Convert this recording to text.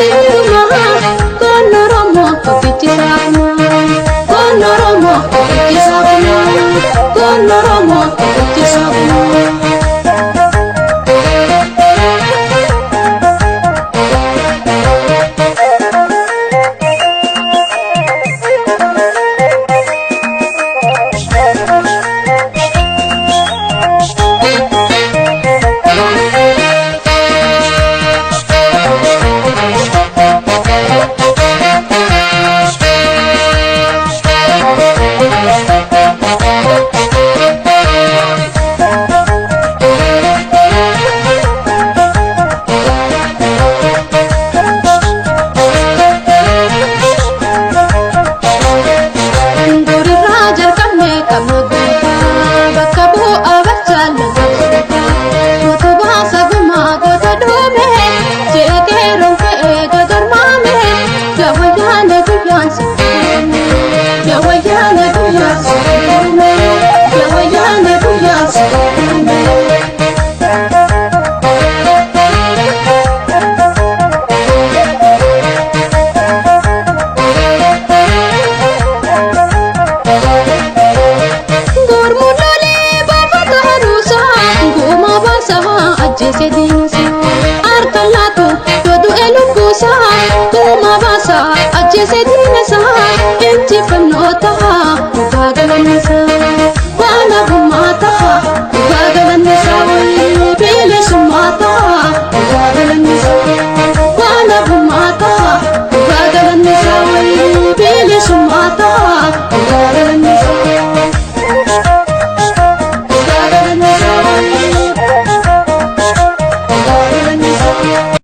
Irratti hundumaa goon Oromoo tokkichi saakumaa. Goon Oromoo tokkichi saakumaa. Goon Oromoo tokkichi saakumaa. Durirraa jalqabnee qabna goota bakka bu'aa barjaan lafa utubaa sagumaa goota dhume jeeqeeroon ka'ee gagarmaame yaa wayyaana guyyaan sifuume yaa wayyaana guyyaan sifuume yaa wayyaana guyyaan sifuume. Gurmuun lolee baafata haruusaa gumaa baasaa ajjeese diinsaa harka laatu yoo du'e lubbuusaa gumaa baasaa ajjeese diinasaa.